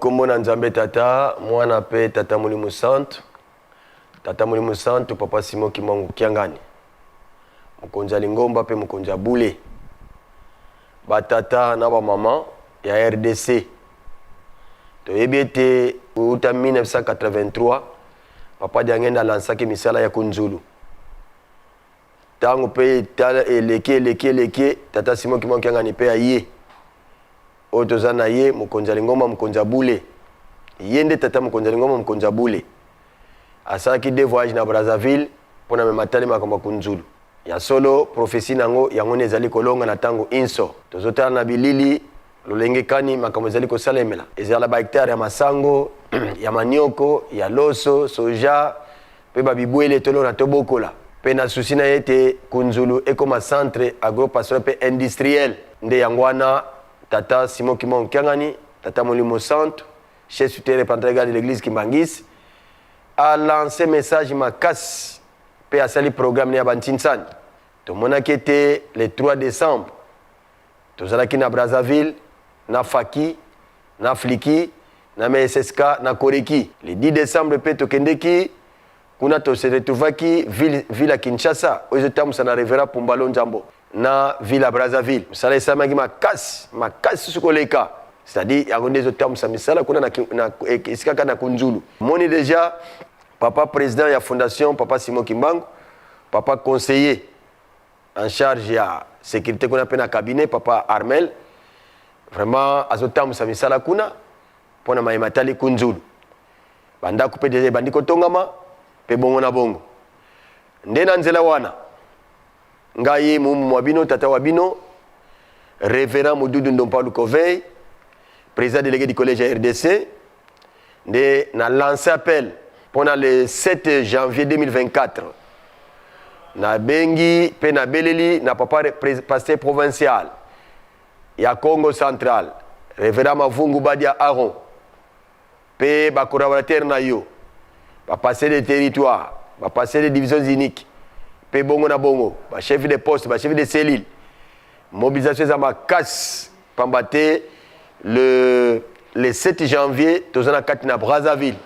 Nkombo na Nzambe Tata, Mwana mpe Tata Molimo Santu. Tata Molimo Santu, Papa Simon Kimbangu Kiangani, mokonzi ya lingomba mpe mokonzi ya bule. Batata na bamama ya RDC, toyebi ete uta 1983 Papa Diangenda alansaki misala ya kunzulu. Ntango mpe eleki eleki eleki, Tata Simon Kimbangu Kiangani mpe aye oyo toza na ye, mokonzi ya lingomba, mokonzi ya bule. Ye nde tata mokonzi ya lingomba, mokonzi ya bule. Asalaki deux voyages na Brazzaville mpo na mema tali makambo ya kunzulu. Ya solo, prophetie na yango, yango nde ezali kolonga na tango inso. Tozotala na bilili lolenge kani makambo ezali kosalemela. Ezala ba hectares ya masango, ya manioko, ya loso, soja, mpe ba bibwele tolona tobokola. Mpe na souci na ye ete Kunzulu ekoma centre agro-pastoral mpe industriel. Nde yango wana tata Simon Kimbangu Kiangani, tata Molimo Santu, chef spirituel reprentant de l'eglise Kimbanguiste, a lancer message makasi mpe asali programme ne ya ba ntinsani. Tomonaki ete le 3 decembre tozalaki na Brazzaville, na Faki, na Fliki, na MSSK, na Koreki. Le 10 decembre mpe tokendeki kuna, to se retrouvaki ville, ville ya Kinshasa oyo ezotambusa na Reverend Pumbalo Nzambo na ville ya Brazzaville. Mosala esalemaki makasi makasi susu koleka, c'est-à-dire yango nde ezotambusa misala kuna na, na esika kaka na Kunzulu. Moni deja papa président ya fondation papa Simon Kimbangu, papa conseiller en charge ya sécurité kuna mpe na cabinet papa Armel, vraiment azotambusa misala kuna mpona mayema tali Kunzulu. Bandako mpe deja ebandi kotongama mpe bongo na bongo. Nde na nzela wana ngai mumu mwa bino, tata wa bino, révérend Modudu Ndompalu Kovey, président délégué du collège ya RDC, nde na lancé appel mpona le 7 janvier 2024. Nabengi mpe nabeleli na papa pasteur provincial ya Congo Central, révérend Mavungu Badia Aron, mpe bacollaborateur na yo, bapasteur de territoire, bapasteur de divisions uniques, mpe bongo na bongo, bachef de poste, bachef de cellule. Mobilisation eza makasi, pamba te le 7 janvier toza na kati na Brazzaville.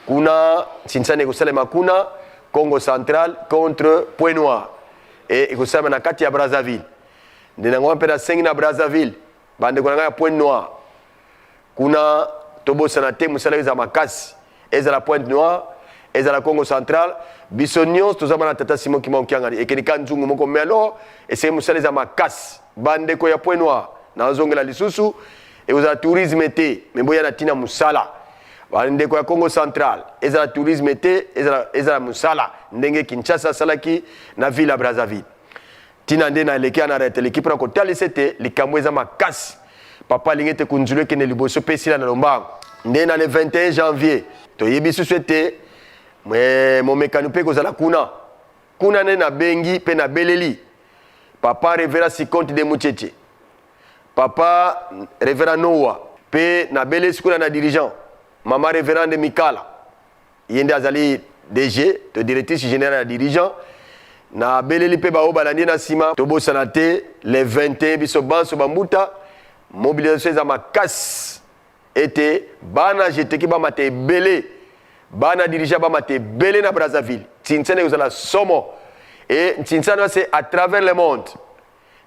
Kuna nsinsani ekosalema kuna, Congo Central contre Point Noir, e ekosalema na kati ya Brazzaville. Nde nango mpe nasengi na Brazzaville, bandeko na ngai ya Pointe Noire kuna, tobosana te mosala eza makasi. Ezala Pointe Noire, ezala Congo Central, biso nyonso toza bana tata Simon Kimbangu Kiangani, ekeni ka nzungu moko. Mais alors esenge mosala eza makasi. Bandeko ya Pointe Noire, nazongela lisusu, ekozala tourisme te, me boya na ntina mosala. Bandeko ya Congo Central, ezala tourisme te, ezala mosala, ndenge Kinshasa asalaki na ville ya Brazzaville. Ntina nde naleki na eleki mpona kotalisa ete likambo eza makasi. Papa alingi ete kunzulu ekende liboso mpe esila na lombango. Nde na le 21 janvier toyebi susu ete momekano mpe kozala kuna. Kuna nde nabengi mpe nabeleli papa révérend Sikonte de Mucheche, papa révérend Noa, mpe nabelesi kuna na dirigeant mama révérende Mikala, ye nde azali DG to directrice générale ya dirigeant. Nabeleli mpe baoyo balandi na nsima. Tobosana te, le 21 biso banso bambuta, mobilisation eza makasi ete bana jeteki bamata ebele, bana dirigeant bamata ebele na Brazzaville. Ntinsani ekozala somo e ntinsani wana, c'est à travers le monde.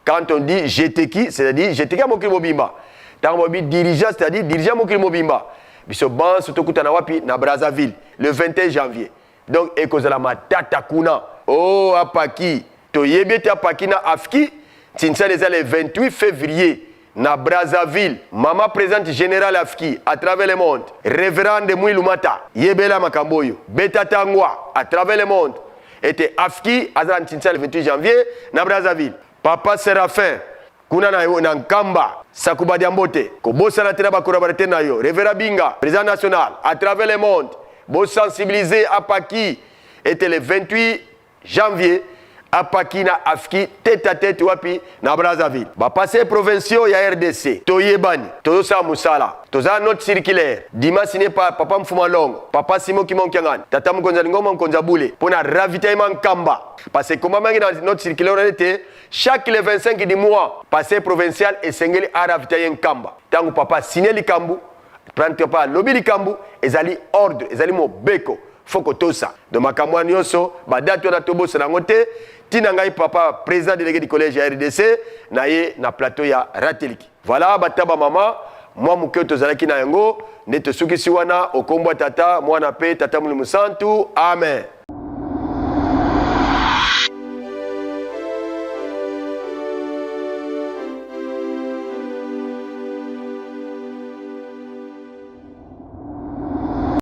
Quand on dit jeteki, c'est-à-dire jeteki ya mokili mobimba. Ntango bobi dirigeant, c'est-à-dire dirigeant mokili mobimba. Biso banso tokutana wapi? Na Brazzaville, le 21 janvier. Donc ekozala matata kuna. O oh, apaki toyebi ete apaki na afki ntinsani eza le 28 février na Brazzaville. Mama présidente générale afki à travers le monde, révérende Mwilumata, yebela makambo oyo, beta tangwa à travers le monde ete afki aza na ntinsani le 28 janvier na Brazzaville. Papa Séraphin kuna na Nkamba, Sakuba Diambote, kobosana te na bacollaborateur na yo, révérend Binga, président national à travers le monde, bosensibiliser apaki ete le 28 janvier apaki na afki tête à tête wapi? Na Brazzaville. Bapasteur provinciaux ya RDC, toyebani, tozosala mosala, toza note circulaire dima signé par papa Mfuma Longo, papa Simon Kimbangu Kiangani, tata mokonzi ya lingomba, mokonzi ya bule, mpo na ravitaillement Nkamba, parce que ekomamaki na note circulaire wana ete chaque le 25 du mois, pasteur provincial esengeli aravitailler Nkamba. Ntango papa asigne likambo, Prendre papa alobi likambo ezali ordre, ezali mobeko, fo kotosa. Donc makambo wana nyonso, badate wana tobosana yango te. Ntina ngai papa président délégué du collège ya RDC na ye na plateau ya Rateliki. Voilà, bataba mama mwa moke tozalaki na yango nde tosukisi wana. Okombwa tata, mwana mpe tata Molimo Santu, amen.